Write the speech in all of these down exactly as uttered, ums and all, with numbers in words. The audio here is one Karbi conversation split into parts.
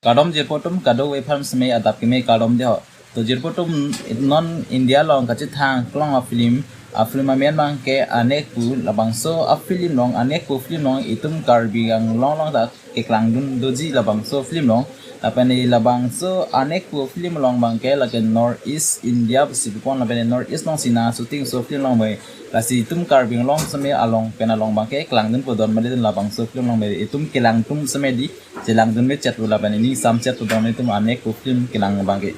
Kardom jirpo atum, kadokave aphan seme adap keme kardom dei ho. To jirpo atum, non India along kachethang klong a-film, a-film amen abangke Anek pu, labangso a-film along, Anek pu film along itum Karbi Anglong along ta keklangdun doji labangso film along. Lapen labangso Anek pu film along abangke lake North East India pusi pupon, lapen North East alongsi nangshooting so film along bai. Lasi itum Karbi Anglong seme along pen along abangke klangdunpo, don mali dun labangso film along bai. Itum kelang atum seme di chelangdun mechet pu lapen ining samchet pu don mali atum Anek pu film kelang abangke.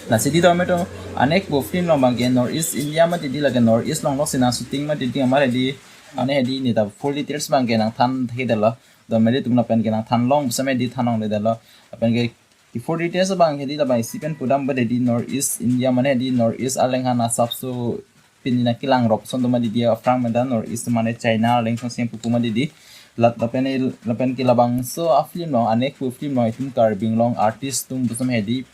Lasi di don mali atum Anek pu film along abangke North East India mati di, lake North East along loksi nangshooting mati di, amar hedi, mane hedi neta full details abangke nangthan thekdetlo. Don mali atum lapen ke nangthan long seme di than longledetlo. Lapen ke, ke full details abang hedi labang isi pen pudam pu hedi North East India, mane hedi North East aleng han asapso pini nangkelang rop ason do mati di, aphrang meda North East mane China aleng ason seng pupu mati di. Lat lapen, lapen ke labangso a-film along, Anek pu film along itum Karbi Anglong artist atum pusem hedi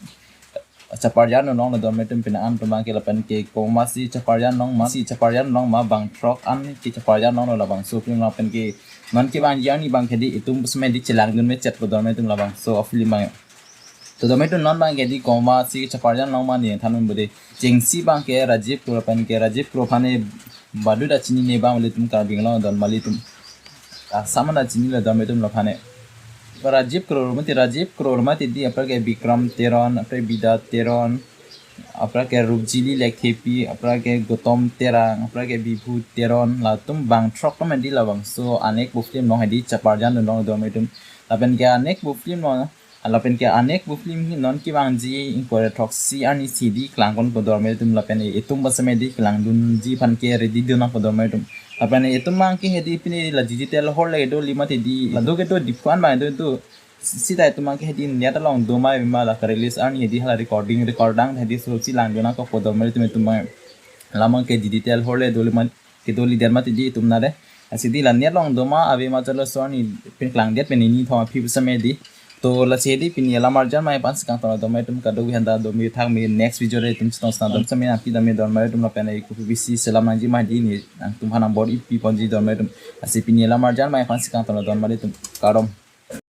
chaparjan longlo don mali atum, pini an atum abangke lapen ke komatsi chaparjan long ma, si chaparjan long ma, bang throk an ke chaparjan longlo labangso film along. Lapen ke non kevangji arni abangke hedi itum pusem hedi chelangdun mechetpo don mali atum labangso a-film abang. To don mali atum non abangke hedi komatsi chaparjan long ma ne than un pu dei. Chengsi abangke Rajiv Kro, lapen ke Rajiv Kro aphan badu ta chinine abang mali atum Karbi Anglong don mali atum. Asam ta chinilo don mali atum laphan. Rajiv Kro mati, Rajiv Kro mati di, aphrang ke Bikram Teron, aphrang Bida Teron, aphrang ke Rupjili Lekthepi, aphrang ke Gautam Terang, aphrang ke Bibhu Teron, latum bang throk atum hedi labangso Anek pu film along hedi chaparjan dun long don mali atum. Lapen ke Anek pu film along, lapen ke Anek pu film hi non kevangji ingkoi ra throksi arni si hedi klangponpo don mali atum, lapen itum pusem hedi klangdunji aphan ke ready dun nangpo don mali atum. Lapen itum abangke hedi pini la digital hall le do li mati di, la do kedo Diphu an abang do do. Sita itum abangke hedi net along do ma ave ma, la ka-release arni hedi hala recording record dang hedi sosi langdun nangkokpo don mali atum, itum abang. La abangke digital hall le do li ma, kedo li der mati di itum nare. Lasi di la net along do ma ave ma chalo so arni pini klangdet pen hini thom aphi pusem hedi. To lasi hedi pini alam arjan ma aphansi kangton don mali atum, kadokave aphan ta do mi thak mi next video le itum chetong sna don seme aphi dam mi don mali atum, lapen ke kopi bisi selam nangji ma hedi ne nangtum aphan nangbor-ipi ponji don mali atum. Lasi pini alam arjan ma aphansi kangton don mali atum. Kardom.